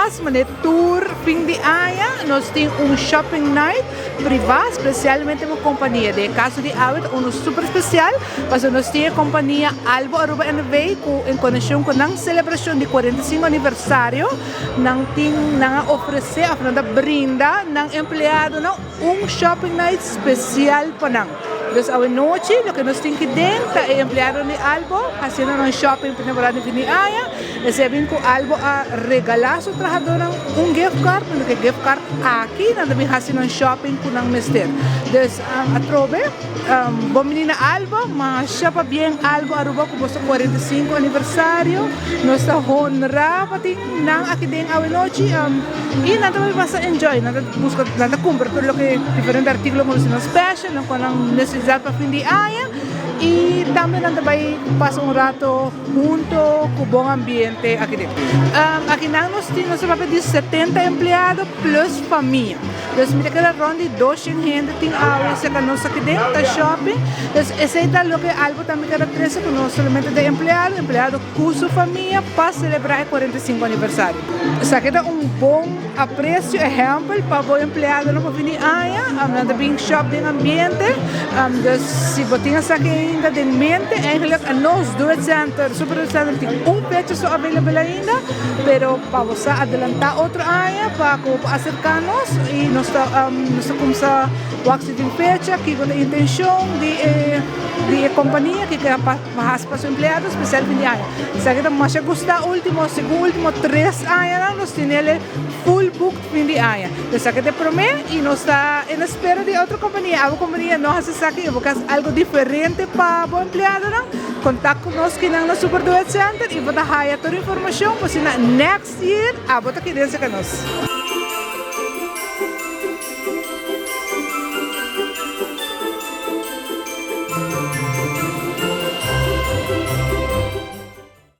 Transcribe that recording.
mas, manera tur fin di aña, nos tin un shopping night priva, specialmente pa compania. Den caso di awe ta uno super special, pasobra nos tin e compania Albo Aruba NV cu en conexion cu nan celebracion di 45 aniversario, nan tin nan a ofrece of nan ta brinda nan empleadonan un shopping night special pa nan. Dus awe nochi loke nos tin ki den ta e empleadonan di Albo haciendo nan shopping pa temporada di fin di aña. Esei a bin ku Albo a regalá su trahadónan un gift card, pero ku e gift card aki nan ta bin hasi nan shopping ku nan mester. Dus atrobe bon bini na Albo, masha pabien Albo Aruba ku boso 45 aniversario. Nos ta honra pa tin nan aki den awenochi i nan ta bai pasa enjoy, nan ta buska, nan ta kumpra tur loke diferente artíkulo ku nos tin nan special, nan ku nan nesesidat pa fin di aña i tambe nan ta bai pasa un rato. Hunto cu bon ambiente aki den. Aki nan nos tin nos ta papia di 70 empleado plus famia. Dus mi ta keda rond di 200 hende tin awe cerca nos aki den ta shopping. Dus esey ta loke algo tambe keda trece cu no solamente ta empleado, empleado cu su famia pa celebra e 45 aniversario. Esaki ta un bon aprecio, ehempel pa bo empleadonan pa bini aña, nan ta bin shop den ambiente. Dus si bo tin esaki ainda den mente, eigenlijk nos Do It Center, Super Do It Center tin un fecha so available ainda, pero pa bo sa adelanta otro aña pa ku bo por aserka nos i nos ta nos ta kumsa wak si tin fecha, kiko ta intenshon di e di e kompania, kiko pa hasi pa su empleado spesial fin di aña. Esaki ta masha gusta ultimo, segun ultimo 3 añanan nos tinele full booked fin di aña. Esaki ta e prome y nos ta en espera di otro compania. Abo compania no haci esaki y bo kier algo diferente pa bo empleadonan, contact cu nos kinan na Super Do It Center y bo ta haya tur informacion pa asina next year abo ta kere cerca nos.